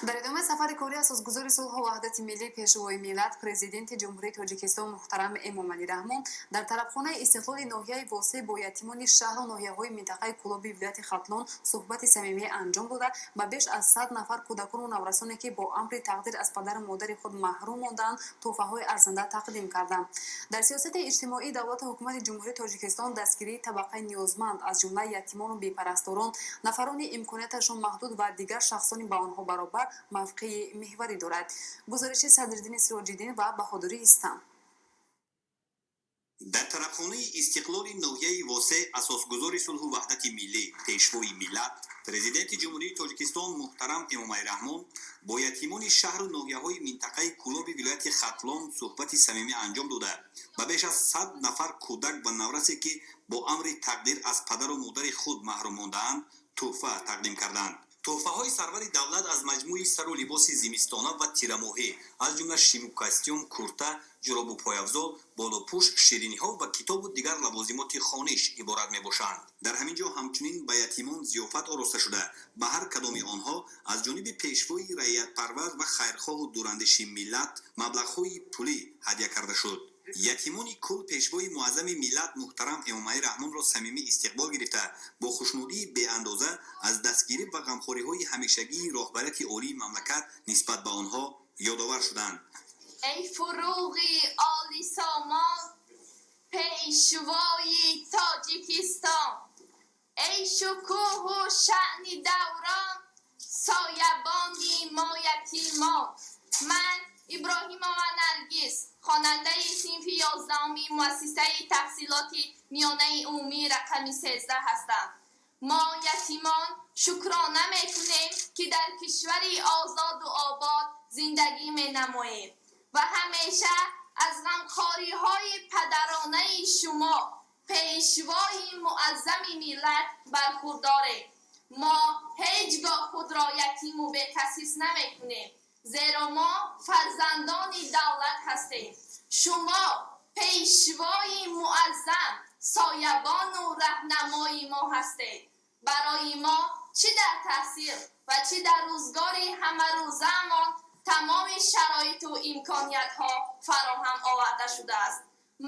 Дар идомаи сафари кории Асосгузори сулҳу ваҳдати миллӣ, Пешвои миллат, Президенти Ҷумҳурии Тоҷикистон муҳтарам Эмомалӣ Раҳмон дар тарабхонаи Истиқлоли ноҳияи Восеъ бо ятимони шаҳру ноҳияҳои минтақаи Кӯлоби вилояти Хатлон суҳбати самимӣ анҷом дода, ба беш аз 100 нафар кӯдакону наврасоне, ки бо амри тақдир аз падару модари худ маҳрум мондаанд, тӯҳфаҳои арзанда тақдим карданд. Дар сиёсати иҷтимоии давлату ҳукумати Ҷумҳурии Тоҷикистон дастгирии табақаи ниёзманд, аз ҷумла ятимону бепарасторон, нафарони имконияташон маҳдуд ва дигар шахсони ба онҳо баробар мавқеи меҳварӣ дорад. Гузориши Садриддини Сироҷиддин ва Баҳодури Истам. Дар тарабхонаи Истиқлоли ноҳияи Восеъ Асосгузори сулҳу ваҳдати миллӣ, Пешвои миллат, Президенти Ҷумҳурии Тоҷикистон муҳтарам Эмомалӣ Раҳмон бо ятимони шаҳру ноҳияҳои минтақаи Кӯлоби вилояти Хатлон суҳбати самимӣ анҷом дода, ба беш аз 100 нафар кӯдак ва наврасе, ки бо амри тақдир аз падару модари худ маҳрум мондаанд, тӯҳфа тақдим карданд. Тӯҳфаҳои сарвари давлат аз маҷмӯи сару либоси зимистона ва тирамоҳӣ, аз ҷумла шиму костюм, курта, ҷуробу пойафзол, болопӯш, шириниҳо ва китобу дигар лавозимоти хониш иборат мебошанд. Дар ҳамин ҷо ҳамчунин ба ятимон зиёфат ороста шуда, ба ҳар кадоми онҳо аз ҷониби пешвои раиятпарвар ва хайрхоҳу дурандеши миллат маблағҳои пулӣ ҳадя карда шуд. Ятимони кул Пешвои муаззами миллат муҳтарам Эмомалӣ Раҳмонро самимӣ истиқбол гирифта, бо хушнудии беандоза аз дастгирӣ ва ғамхориҳои ҳамешагии роҳбарияти олии мамлакат нисбат ба онҳо ёдовар шуданд. Эй фуруғи олисомон, пешвои Тоҷикистон, эй шукӯҳу шаъни даврон, соябони мо ятимон, ман, Иброҳимова Наргиз, хонандаи синфи 11-уми муассисаи таҳсилоти миёнаи умумии рақами 13 ҳастам. Мо ятимон шукрона мекунем, ки дар кишвари озоду обод зиндагӣ менамоем ва ҳамеша аз ғамхориҳои падаронаи шумо, Пешвои муаззами миллат, бархурдорем. Мо ҳеҷ гоҳ худро ятиму бекас ҳис намекунем, зеро мо фарзандони давлат ҳастем. Шумо, Пешвои муаззам, соябону раҳнамои мо ҳастед. Барои мо чӣ дар таҳсил ва чӣ дар рӯзгори ҳамарӯзаамон тамоми шароиту имкониятҳо фароҳам оварда шудааст.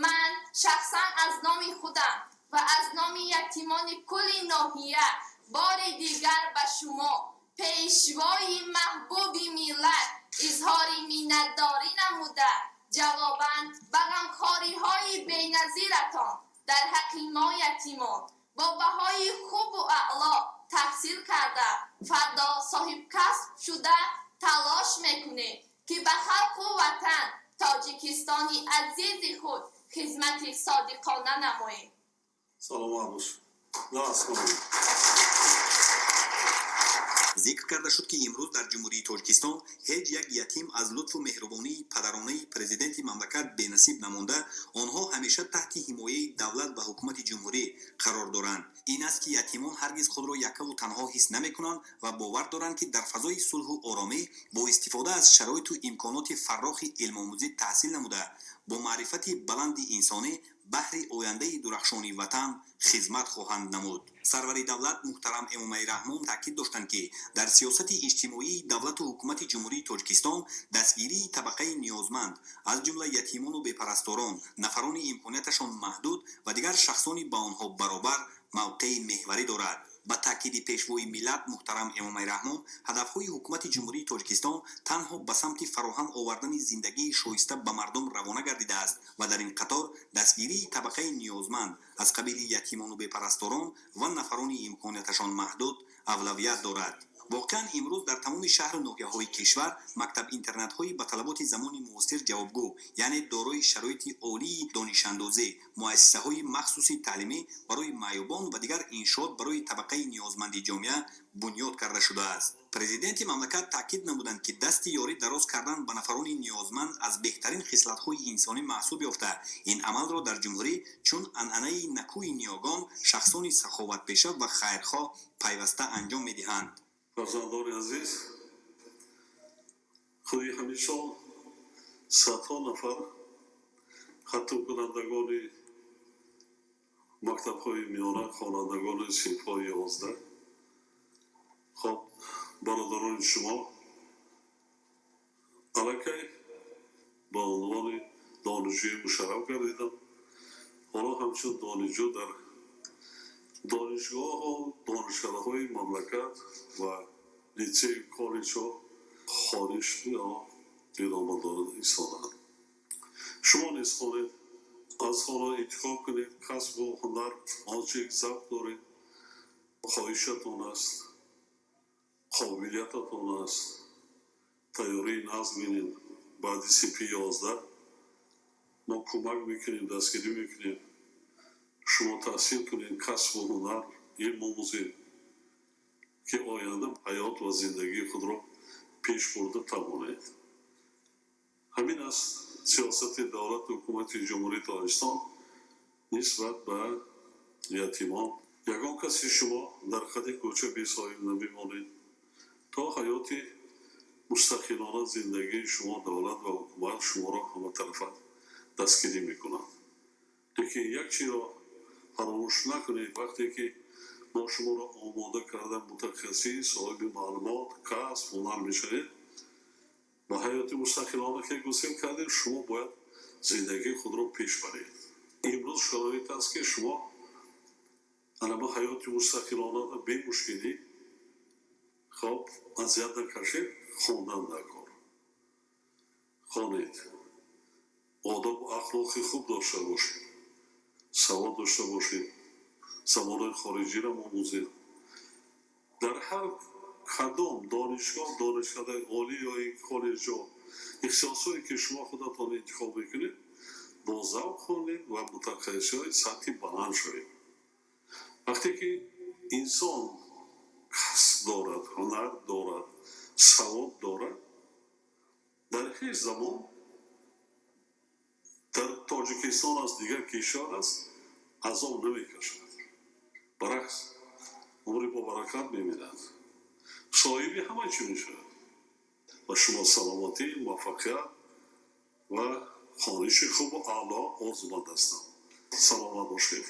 Ман шахсан аз номи худам ва аз номи ятимони кулли ноҳия бори дигар ба шумо, Пешвои маҳбуби миллат, изҳори миннатдорӣ намуда, ҷавобан ба ғамхориҳои беназиратон дар ҳаққи мо ятимон бо баҳои хубу аъло таҳсил карда, фардо соҳибкасб шуда, талош мекунем, ки ба халқу ватан, Тоҷикистони азизи худ хизмати содиқона намоем. Саломат бош. Насмон. Зикр карда шуд, ки имрӯз дар Ҷумҳурии Тоҷикистон ҳеҷ як ятим аз лутфу меҳрубонии падаронаи президенти мамлакат бенасиб намонда, онҳо ҳамеша таҳти ҳимояи давлат ва ҳукумати ҷумҳурӣ қарор доранд. Ин аст, ки ятимон ҳаргиз худро яккаву танҳо ҳис намекунанд ва бовар доранд, ки дар фазои сулҳу оромӣ бо истифода аз шароиту имконоти фаррохи илмомӯзӣ таҳсил намуда, бо маърифати баланди инсонӣ баҳри ояндаи дурахшони ватан хизмат хоҳанд намуд. Сарвари давлат муҳтарам Эмомалӣ Раҳмон таъкид доштанд, ки дар сиёсати иҷтимоии давлату ҳукумати Ҷумҳурии Тоҷикистон дастгирии табақаи ниёзманд, аз ҷумла ятимону бепарасторон, нафарони имконияташон маҳдуд ва дигар шахсони ба онҳо баробар мавқеи меҳварӣ дорад. Ба таъкиди Пешвои миллат муҳтарам Эмомалӣ Раҳмон, ҳадафҳои ҳукумати Ҷумҳурии Тоҷикистон танҳо ба самти фароҳам овардани зиндагии шоиста ба мардум равона гардидааст ва дар ин қатор дастгирии табақаи ниёзманд аз қабили ятимону бепарасторон ва нафарони имконияташон маҳдуд авлавият дорад. Воқеан, имрӯз дар тамоми шаҳру ноҳияҳои кишвар мактаб-интернатҳои ба талаботи замони муосир ҷавобгӯ, яъне дорои шароити олии донишандозӣ, муассисаҳои махсуси таълимӣ барои маъюбон ва дигар иншоот барои табақаи ниёзманди ҷомеа бунёд карда шудааст. Президенти мамлакат таъкид намуданд, ки дасти ёрӣ дароз кардан ба нафарони ниёзманд аз беҳтарин хислатҳои инсонӣ маҳсуб ёфта, ин амалро дар ҷумҳурӣ чун анъанаи накӯи ниёгон шахсони саховатпеша ва хайрхоҳ пайваста анҷом медиҳанд. Фарзандони азиз, худи ҳамин сол садҳо нафар хатмкунандагони мактабҳои миёна, хонандагони синфҳои 11, хоб, бародарони шумо. Аллакай ба унвони донишҷӯӣ мушарраф гардидам. Ҳоло ҳамчун донишҷӯ дар донишгоҳу донишкадаҳои мамлакат ва литсею коллеҷҳо хонишро идома дода истодаанд. Шумо низ хонед, аз ҳоло интихоб кунед касбу ҳунар, он че завқ доред, хоҳишатон аст, қобилиятатон аст. Тайёрии нағз бинед. Баъди синфи 11 мо кӯмак мекунем, дастгирӣ мекунем. Шумо таҳсил кунед, касбу ҳунар, илм омӯзед, ки оянда ҳаёт ва зиндагии худро пеш бурда тавонед. Ҳамин аст сиёсати давлату ҳукумати Ҷумҳурии Тоҷикистон нисбат ба ятимон. Ягон каси шумо дар хати кӯча бесоҳиб намемонед. То ҳаёти мустақилона зиндагии шумо давлат ва ҳукумат шуморо ҳаматарафа дастгирӣ мекунад. Лекин як чизро фаромӯш накунед: вақте ки мо шуморо омода карда, мутахассис, соҳиби маълумот, касб, ҳунар мешавед, ба ҳаёти мустақилона ки гусел кардем, шумо бояд зиндагии худро пеш баред. Имрӯз шароит аст, ки шумо анама ҳаёти мустақилона бемушкилӣ, хоб, азият накашед, хондан дар кор. Хонед, одобу ахлоқи хуб дошта бошед, савод дошта бошед, забонҳои хориҷиро омӯзед. Дар ҳар кадом донишгоҳ, донишкадаи олӣ ё ин коллеҷҳо, ихтисосҳое ки шумо худатон интихоб мекунед, бо завқ хонед ва мутахассисҳои сатҳи баланд шавед. Вақте ки инсон касб дорад, ҳунар дорад, савод дорад, дар ҳеҷ замон, дар Тоҷикистон аст, дигар кишвар аст, азоб намекашад. Баръакс, умри бобаракат мебинад, соҳиби ҳама чӣ мешавад. Ва шумо саломатӣ, муваффақият ва хониши хубу аъло орзуманд ҳастам. Саломат бошед.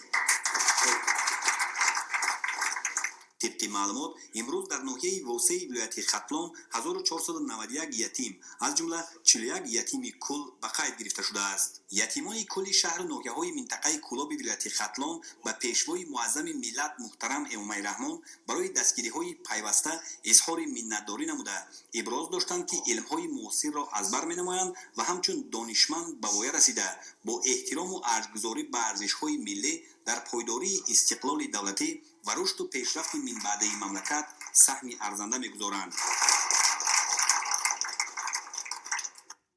Тибқи маълумот, имрӯз дар ноҳияи Восеи вилояти Хатлон 1491 ятим, аз ҷумла 41 ятими кул ба қайд гирифта шудааст. Ятимони кулли шаҳру ноҳияҳои минтақаи Кӯлоби вилояти Хатлон ба пешвои муаззами миллат муҳтарам Эмомалӣ Раҳмон барои дастгириҳои пайваста изҳори миннатдорӣ намуда, иброз доштанд, ки илмҳои муосирро аз бар менамоянд ва ҳамчун донишманд ба воя расида, бо эҳтирому арҷгузорӣ ба арзишҳои миллӣ дар пойдории истиқлоли давлатӣ ва рушду пешрафти минбаъдаи мамлакат саҳми арзанда мегузоранд.